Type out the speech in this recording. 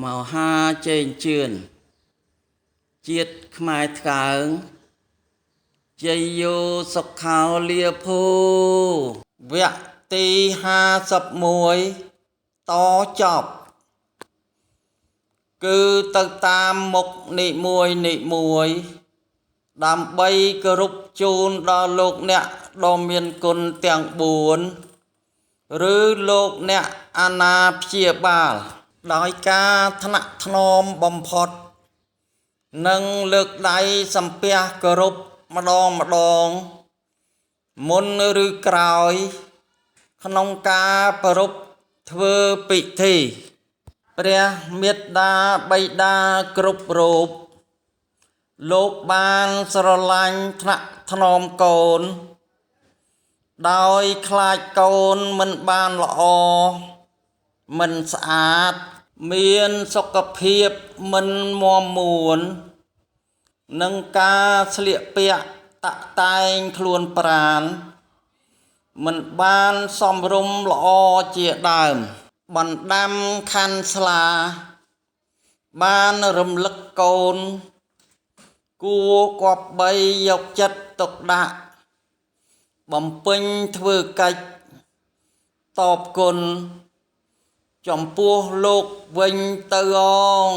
មហាជេងជឿនជាតិខ្មែរថ្កើងជ័យយោសុខោលាភូវគ្គទី51តចប់គឺទៅតាមមុខនិមួយនិមួយដើម្បីគោរពជូនដល់លោកអ្នកដ៏មានគុណទាំង4ឬលោកអ្នកអាណាព្យាបាលដោយការថ្នាក់ថ្នមបំផុតនិងលើកដៃសំពះគោរពម្ដងម្ដងមុនឬក្រោយក្នុងការប្រារព្ធធ្វើពិធីព្រះមេត្តាបិតាគ្រប់រូបលោកបានស្រឡាញ់ថ្នាក់ថ្នមកូនដោយខ្លាចកូនមិនបានល្អមិនស្អាតមានសុខភាពមិនមាំមួននិងការស្លៀកពាក់តាក់តែងខ្លួនប្រាណមិនបានសមរម្យល្អជាដើមបណ្ដាំខាន់ស្លាបានរំលឹកកូនគួរគប្បីយកចិត្តទុកដាក់បំពេញធ្វើកិច្ចតបគុណចំពោះលោកវិញទៅអង